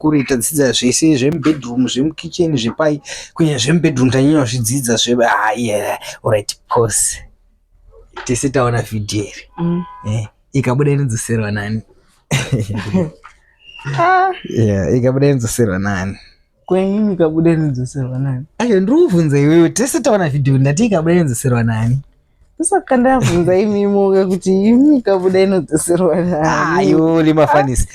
Kure tadzidza zvese zvemubedroom, zvemukitchen, zvepai, kunyanya zvemubedroom tanyanya kuzvidzidza zve ah yeah, alright pause. Tese taona video iri. Eh, ikabuda inodzoserwa nani? Ah. Yeah, ikabuda inodzoserwa nani? Kwenyu ikabuda inodzoserwa nani? Ayo ndiri kubvunza iwewe, tese taona video ndati ikabuda inodzoserwa nani? Saka ndabvunza imimoka kuti imi ikabuda inodzoserwa nani? Ayo nemafanisi.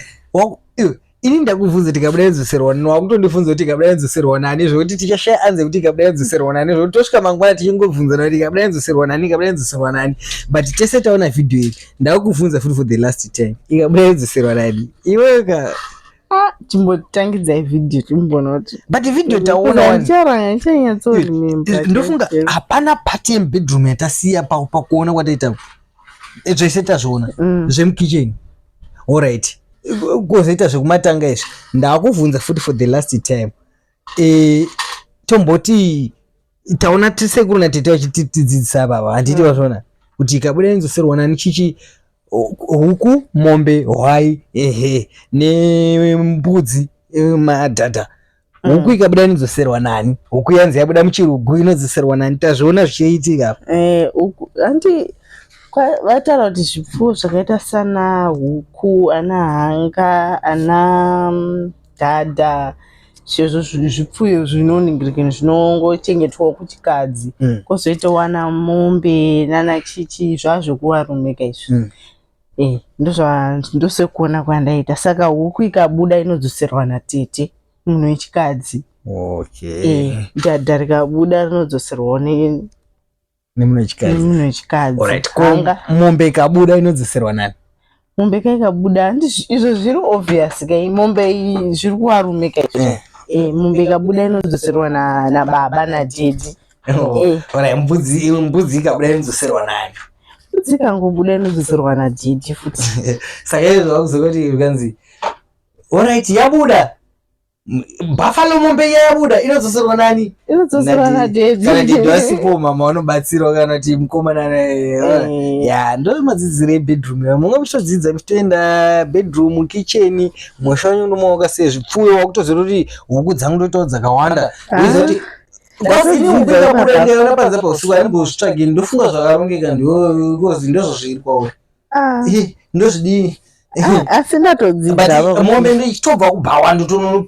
Iwe, ini ndakubvunza kuti ikabuda inodzoserwa nani, wakutondibvunza kuti ikabuda inodzoserwa nani, zvekuti tichashaya anze kuti ikabuda inodzoserwa nani, zvekuti tosvika mangwana tichingobvunzana kuti ikabuda inodzoserwa nani, ikabuda inodzoserwa nani. But tese taona video iyi, ndakubvunza futi for the last time, ikabuda inodzoserwa nani? Iwewe ka Ah, chimbotangidzai video timboona kuti but video taona wani. Ndichanyatsoremember. Ndofunga hapana part yemubedroom yatasiya pakuona kwataita zvese tazviona zvemukitchen. Alright, kozoita zvekumatanga izvi ndakuvhunza futi for the last time. Tomboti taona tisekuru natete vachitidzidzisa baba, handiti vazviona kuti ikabuda inodzoserwa nani chichi huku, mombe, hwai, ehe, nembudzi, madhadha. Huku ikabuda inodzoserwa nani? Huku yanzi yabuda muchirugu inodzoserwa nani? Tazviona zvichiitika apa. Huku handi vataura kuti zvipfuwo zvakaita sana huku, ana hanga, ana dhadha, sezvo zvipfuyo zvinoningirikini zvinongochengetwawo kuchikadzi. Kwozoitawo ana mombe nana chichi zvazvokuvarumeka izvi. Ndosekuona kwandaita. Saka huku ikabuda inodzoserwa natete munhu wechikadzi. Okay. Dhadha rikabuda rinodzoserwawo nemunhu wechikadzi. Nemunhu wechikadzi. Alright, ko mombe ikabuda inodzoserwa nani? Mombe ka ikabuda izvo zviri obvious ka, mombe iyi zviri kuvarume ka izvo. Mombe ikabuda inodzoserwa nababa nadhedhi. Oh, alright, mbudzi ikabuda inodzoserwa nani? Mbudzi ikangobuda inodzoserwa nadhedhi futi. Saka izvo zvakuzoti ukanzi alright yabuda buffalo, mombe iya yabuda inodzoserwa nani? Inodzoserwa nadhedhi. Kana dhedhi wasipo mama vanobatsirwa kana kuti mukomana. Ya, ndo madzidziro ebedroom yayo. Munga muchitodzidza muchitoenda bedroom, kitchen, mwesha wenyu ndomaoka sei zvipfuyo, wakutoziva kuti huku dzangu ndoitawo dzakawanda. Unoziva kuti ini huku ikabuda ndikaona panze pausiku handimbozvitsvagi, ndofunga zvakarongeka because ndozvo zviri kwauri. Ndozvidii? Asi ndatodzidza. Mombe ndichitobva kubhawa ndotononopi